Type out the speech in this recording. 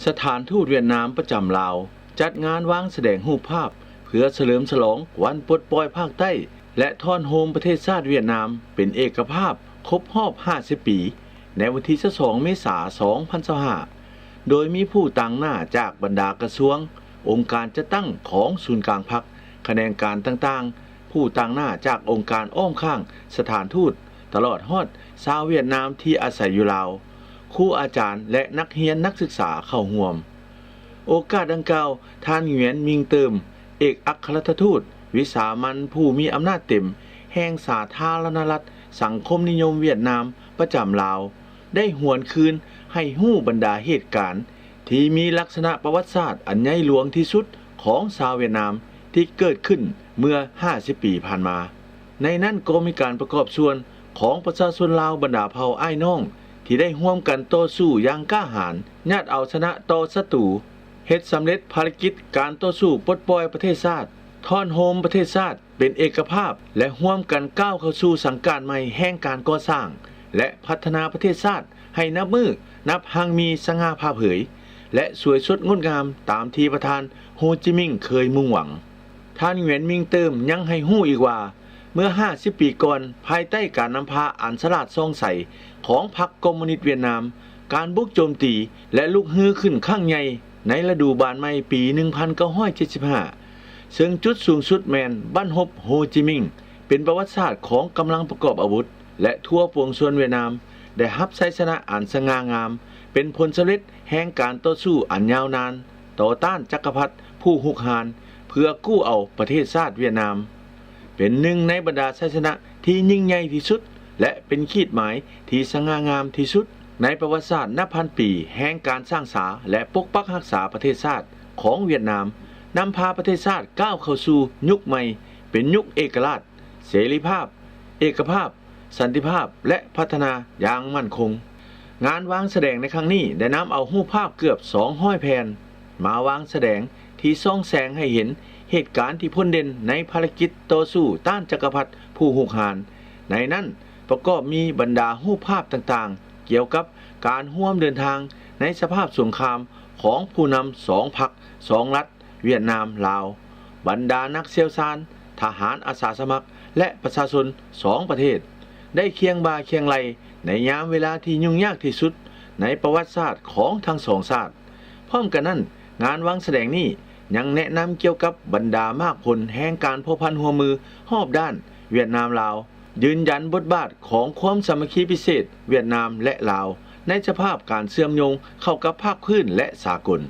ສະຖານທູດຫວຽດນາມປະຈຳລາວ ຈັດງານວາງສະແດງຮູບພາບ ເພື່ອສະເຫຼີມສະຫຼອງວັນປົດປ່ອຍພາກໃຕ້ ແລະ ທ້ອນໂຮມປະເທດຊາດຫວຽດນາມເປັນເອກະພາບຄົບຮອບຫ້າສິບປີ ໃນວັນທີຊາວສອງ ເມສາ ສອງພັນຊາວຫ້າ ໂດຍມີຜູ້ຕາງໜ້າຈາກບັນດາກະຊວງ, ອົງການຈັດຕັ້ງຂອງສູນກາງພັກ, ຂະແໜງການຕ່າງໆ, ຜູ້ຕາງໜ້າຈາກອົງການອ້ອມຂ້າງສະຖານທູດ, ຕະຫຼອດຮອດຊາວຫວຽດນາມທີ່ອາໄສຢູ່ລາວ, ຄູອາຈານ ແລະ ນັກຮຽນນັກສຶກສາເຂົ້າຮ່ວມ. ໂອກາດດັ່ງກ່າວ, ທ່ານ ຫງວຽນ ມິງເຕີມ ເອກອັກຄະລັດຖະທູດວິສາມັນຜູ້ມີອຳນາດເຕັມແຫ່ງສາທາລະນະລັດສັງຄົມນິຍົມຫວຽດນາມປະຈຳລາວ ໄດ້ຫວນຄືນໃຫ້ຮູ້ບັນດາເຫດການທີ່ມີລັກສະນະປະຫວັດສາດອັນໃຫຍ່ຫຼວງທີ່ສຸດຂອງຊາວຫວຽດນາມທີ່ເກີດຂຶ້ນເມື່ອຫ້າສິບປີຜ່ານມາ. ໃນນັ້ນກໍມີການປະກອບສ່ວນຂອງປະຊາຊົນລາວບັນດາເຜົ່າອ້າຍນ້ອງ ທີ່ໄດ້ຮ່ວມກັນຕໍ່ສູ້ຢ່າງກ້າຫານ, ຍາດເອົາຊະນະຕໍ່ສັດຕູ, ເຮັດສຳເລັດພາລະກິດການຕໍ່ສູ້ປົດປ່ອຍປະເທດຊາດ, ທ້ອນໂຮມປະເທດຊາດເປັນເອກະພາບ ແລະ ຮ່ວມກັນກ້າວເຂົ້າສູ່ສັງການໃໝ່ແຫ່ງການກໍ່ສ້າງ ແລະ ພັດທະນາປະເທດຊາດໃຫ້ນັບມື້ນັບຮັ່ງມີສະຫງ່າຜ່າເຜີຍ ແລະ ສວຍສົດງົດງາມຕາມທີ່ປະທານໂຮຈິມິງເຄີຍມຸ່ງຫວັງ. ທ່ານ ຫງວຽນ ມິງເຕີມ ຍັງໃຫ້ຮູ້ອີກວ່າ ເມື່ອຫ້າສິບປີກ່ອນ, ພາຍໃຕ້ການນຳພາອັນສະຫຼາດສ່ອງໃສຂອງພັກຄອມມູນິດຫວຽດນາມ, ການບຸກໂຈມຕີ ແລະ ລຸກຮືຂຶ້ນຄັ້ງໃຫຍ່ໃນລະດູບານໃໝ່ປີໜຶ່ງພັນເກົ້າຮ້ອຍເຈັດສິບຫ້າ ເຊິ່ງຈຸດສູງສຸດແມ່ນບັ້ນຮົບໂຮຈິມິງ ເປັນປະຫວັດສາດຂອງກຳລັງປະກອບອາວຸດ ແລະ ທົ່ວປວງຊົນຫວຽດນາມໄດ້ຮັບໄຊຊະນະອັນສະຫງ່າງາມ ເປັນຜົນສຳເລັດແຫ່ງການຕໍ່ສູ້ອັນຍາວນານ ຕໍ່ຕ້ານຈັກກະພັດຜູ້ຮຸກຮານ ເພື່ອກູ້ເອົາປະເທດຊາດຫວຽດນາມ ເປັນໜຶ່ງໃນບັນດາໄຊຊະນະທີ່ຍິ່ງໃຫຍ່ທີ່ສຸດ ແລະ ເປັນຂີດໝາຍທີ່ສະຫງ່າງາມທີ່ສຸດໃນປະຫວັດສາດນັບພັນປີແຫ່ງການສ້າງສາ ແລະ ປົກປັກຮັກສາປະເທດຊາດຂອງຫວຽດນາມ, ນຳພາປະເທດຊາດກ້າວເຂົ້າສູ່ຍຸກໃໝ່ ເປັນຍຸກເອກະລາດ, ເສລີພາບ, ເອກະພາບ, ສັນຕິພາບ ແລະ ພັດທະນາຢ່າງໝັ້ນຄົງ. ງານວາງສະແດງໃນຄັ້ງນີ້ໄດ້ນຳເອົາຮູບພາບເກືອບສອງຮ້ອຍແຜ່ນ ມາວາງສະແດງທີ່ສ່ອງແສງໃຫ້ເຫັນເຫດການທີ່ພົ້ນເດັ່ນໃນພາລະກິດຕໍ່ສູ້ຕ້ານຈັກກະພັດຜູ້ຮຸກຮານ. ໃນນັ້ນປະກອບມີບັນດາຮູບພາບຕ່າງໆ ກ່ຽວກັບການຮ່ວມເດີນທາງໃນສະພາບສົງຄາມຂອງຜູ້ນຳສອງພັກສອງລັດ ຫວຽດນາມ-ລາວ, ບັນດານັກຊ່ຽວຊານ, ທະຫານອາສາສະໝັກ ແລະ ປະຊາຊົນສອງປະເທດ ໄດ້ຄຽງບ່າຄຽງໄຫຼ່ໃນຍາມເວລາທີ່ຫຍຸ້ງຍາກທີ່ສຸດໃນປະຫວັດສາດຂອງທັງສອງຊາດ. ພ້ອມກັນນັ້ນ, ງານວາງສະແດງນີ້ຍັງແນະນຳກ່ຽວກັບບັນດາໝາກຜົນແຫ່ງການພົວພັນຮ່ວມມືຮອບດ້ານຫວຽດນາມ-ລາວ, ຢືນຢັນບົດບາດຂອງຄວາມສາມັກຄີພິເສດຫວຽດນາມ ແລະ ລາວ ໃນສະພາບການເຊື່ອມໂຍງເຂົ້າກັບພາກພື້ນ ແລະ ສາກົນ.